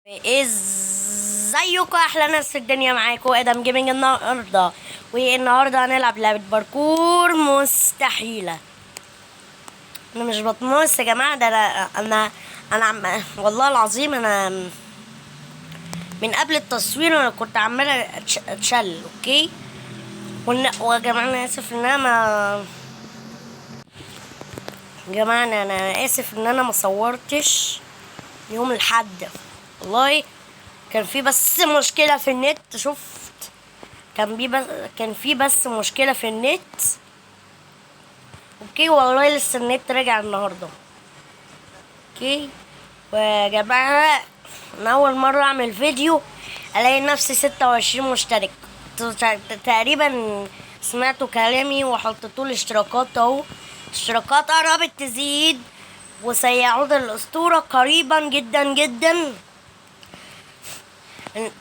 ازيكم احلى ناس في الدنيا؟ معاكم ادم Gaming النهارده، والنهارده هنلعب لعبه باركور مستحيله. انا مش بتمص يا جماعه، ده انا عم، والله العظيم انا من قبل التصوير انا كنت عماله اتشل. okay، ويا جماعة انا اسف ان انا ما يا جماعة انا اسف ان انا ما صورتش يوم الاحد. والله كان في بس مشكلة في النت. شفت كان في بس مشكلة في النت. okay، والله لسه النت رجع النهارده. okay، ويا جماعة انا اول مرة اعمل فيديو الاقي نفسي 26 مشترك تقريبا. سمعتوا كلامي وحطيتوا لي اشتراكات اهو، اشتراكات قربت تزيد وسيعود الاسطورة قريبا جدا جدا. يا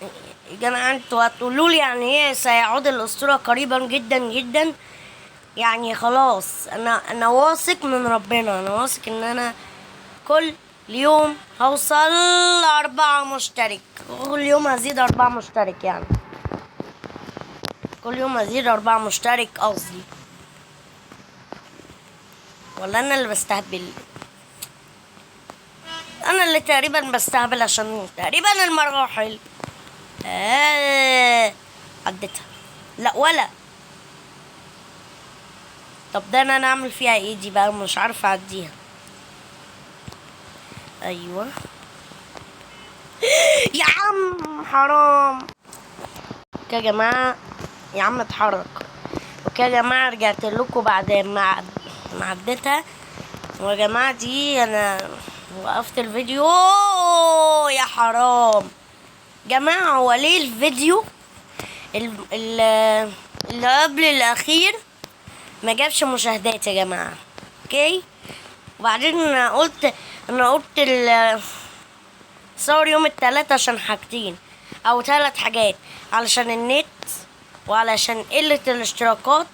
جماعة انتوا هتقولوا لي يعني ايه سيعود الاسطورة قريبا جدا جدا؟ يعني خلاص انا واثق من ربنا، انا واثق ان انا كل يوم هوصل 4 مشترك، كل يوم هزيد 4 مشترك، يعني كل يوم هزيد 4 مشترك قصدي، ولا انا اللي بستهبل؟ انا اللي تقريبا بستهبل عشان تقريبا المراحل عدتها. لا ولا طب ده انا اعمل فيها ايه دي بقى؟ مش عارفه اعديها. ايوه يا عم حرام. okay يا جماعة، يا عم اتحرك. okay يا جماعة رجعت لكم بعد ما عديتها. ويا جماعة دي انا وقفت الفيديو. أوه، يا حرام جماعة، هو ليه الفيديو اللي قبل الاخير ما جابش مشاهدات يا جماعة؟ okay، وبعدين انا قلت صور يوم التلاتة عشان حاجتين او 3 حاجات، علشان النت وعلشان قلة الاشتراكات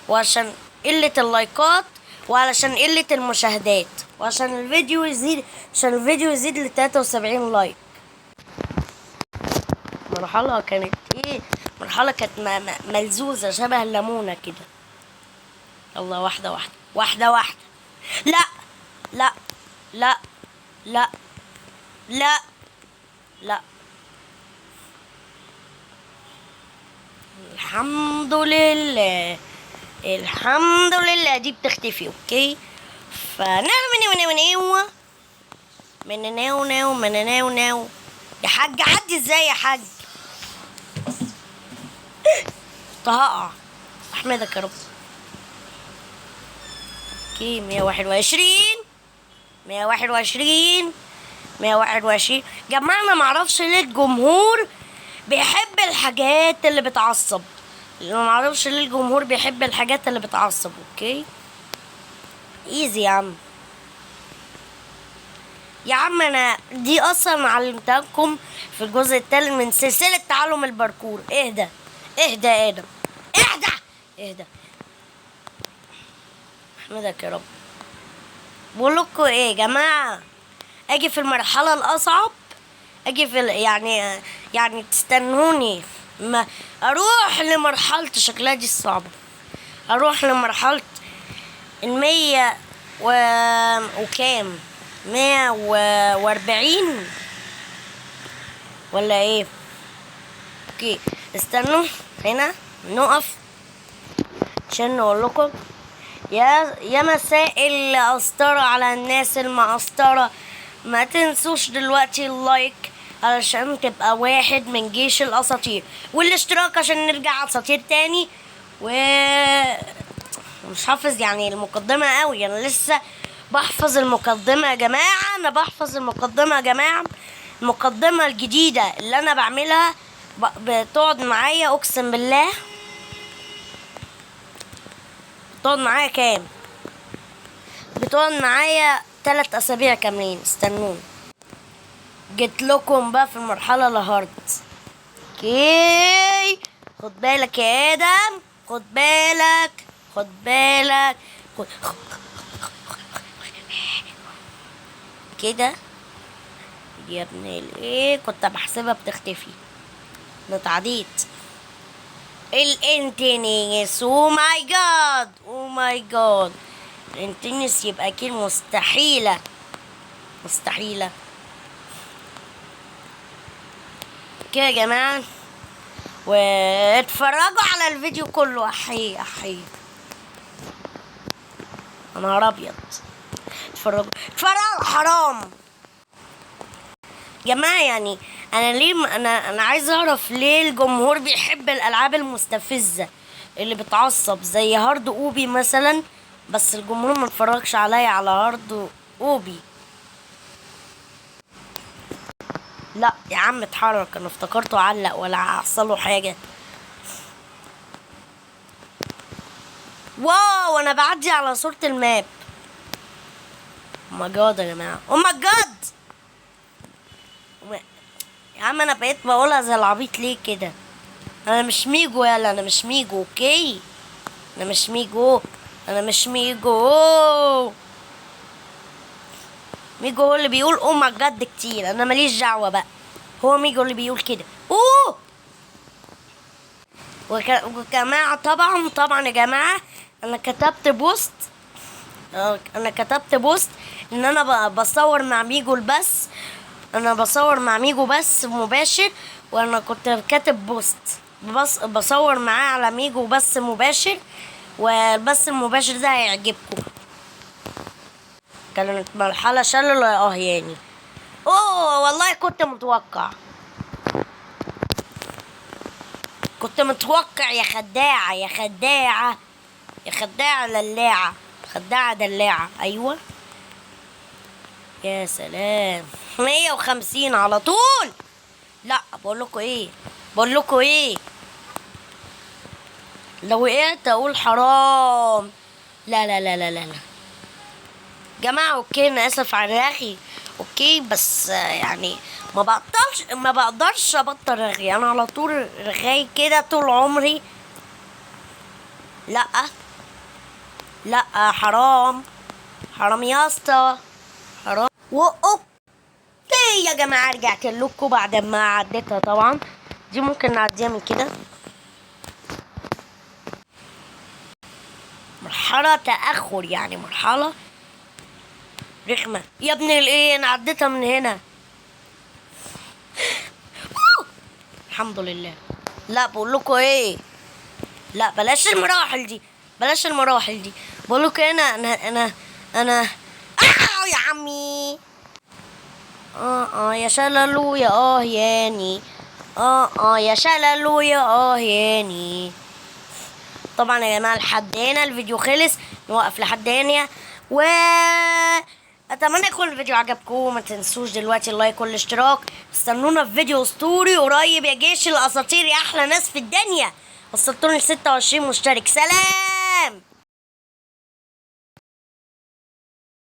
وعشان قلة اللايكات وعلشان قلة المشاهدات وعشان الفيديو يزيد، عشان الفيديو يزيد ل 73 like. مرحلة كانت ايه؟ مرحلة كانت ملزوزة شبه الليمونة كده. يلا واحدة واحدة واحدة واحدة. لا لا لا لا لا لا، الحمد لله الحمد لله دي بتختفي. okay، فنعمل من ناو ناو من ناو ناو. يا حاج عدي ازاي يا حاج؟ كنت هقع. احمدك يا رب. okay، 121 121 121. جماعة معرفش ليه الجمهور بيحب الحاجات اللي بتعصب، معرفش ليه الجمهور بيحب الحاجات اللي بتعصب. okay easy يا عم، يا عم انا دي اصلا علمتها لكم في الجزء الثالث من سلسلة تعلم الباركور. اهدى اهدى يا ادم، اهدى اهدى. احمدك يا رب. بقول لكم ايه يا جماعة، اجي في المرحلة الاصعب، اجي في يعني تستنوني ما اروح لمرحلة شكلها دي الصعبة، اروح لمرحلة المية وكام، 140 ولا ايه؟ okay استنوا هنا نقف عشان نقول لكم يا مساء القسطرة على الناس المقسطرة. ما تنسوش دلوقتي ال like علشان تبقى واحد من جيش الاساطير، والاشتراك عشان نرجع اساطير تاني. و مش حافظ يعني المقدمة قوي، انا لسه بحفظ المقدمة يا جماعة، انا بحفظ المقدمة يا جماعة. المقدمة الجديدة اللي انا بعملها بتقعد معايا اقسم بالله، بتقعد معايا كام؟ بتقعد معايا 3 اسابيع كاملين. استنوني جيت لكم بقى في المرحلة ال hard. okay خد بالك يا ادم، خد بالك خد بالك، خد كده. يا ابن الايه، كنت بحسبها بتختفي. انا اتعديت. الانتنس، oh my god، oh my god، الانتنس يبقى kill مستحيلة، مستحيلة كده يا جماعة. واتفرجوا على الفيديو كله. احي احي، يا نهار ابيض. اتفرجوا اتفرجوا، حرام جماعة. يعني انا ليه انا عايز اعرف ليه الجمهور بيحب الالعاب المستفزة اللي بتعصب زي hard obby مثلا، بس الجمهور ما اتفرجش عليا على hard obby. لا يا عم اتحرك، انا افتكرته علق ولا حصله حاجة. wow، انا بعدي على صورة ال map. my god يا جماعة، oh my god يا عم، انا بقيت بقولها زي العبيط ليه كده؟ انا مش ميجو، يلا انا مش ميجو، okay انا مش ميجو، انا مش ميجو. ميجو هو اللي بيقول oh my god كتير، انا ماليش دعوة بقى، هو ميجو اللي بيقول كده. اوه وجماعة، طبعا طبعا يا جماعة، انا كتبت post، انا كتبت post ان انا بصور مع ميجو البث، انا بصور مع ميجو بث مباشر، وانا كنت كاتب post بس بصور معاه على ميجو بث مباشر، والبث المباشر ده هيعجبكم. كانت مرحلة شلل يا اهياني. اوه والله كنت متوقع، كنت متوقع يا خداعة، يا خداعة، يا خداعة للاعة، خداعة دلاعة. ايوه يا سلام، 150 على طول. لا بقول لكم ايه، بقول لكم ايه، لو وقعت اقول حرام. لا لا لا لا لا لا جماعة، okay انا اسف على الرغي، okay بس يعني ما بقدرش، ما بقدرش ابطل رغي، انا على طول رغاي كده طول عمري. لا لا حرام، حرام يا اسطى، حرام. okay يا جماعة، رجعت لكم بعد ما عديتها. طبعا دي ممكن نعديها من كده. مرحلة تأخر يعني، مرحلة رخمة يا ابن الايه، انا عديتها من هنا. الحمد لله. لا بقول لكم ايه، لا بلاش المراحل دي، بلاش المراحل دي. بقول لكم انا انا انا انا يا عمي، يا شللو يا ياني، يا شللو يا ياني. طبعا يا جماعة لحد هنا الفيديو خلص، نوقف لحد هنا، و اتمنى يكون الفيديو عجبكم. ما تنسوش دلوقتي ال like والاشتراك. استنونا في فيديو اسطوري قريب يا جيش الاساطير، يا احلى ناس في الدنيا. وصلتوني ل 26 مشترك. سلام.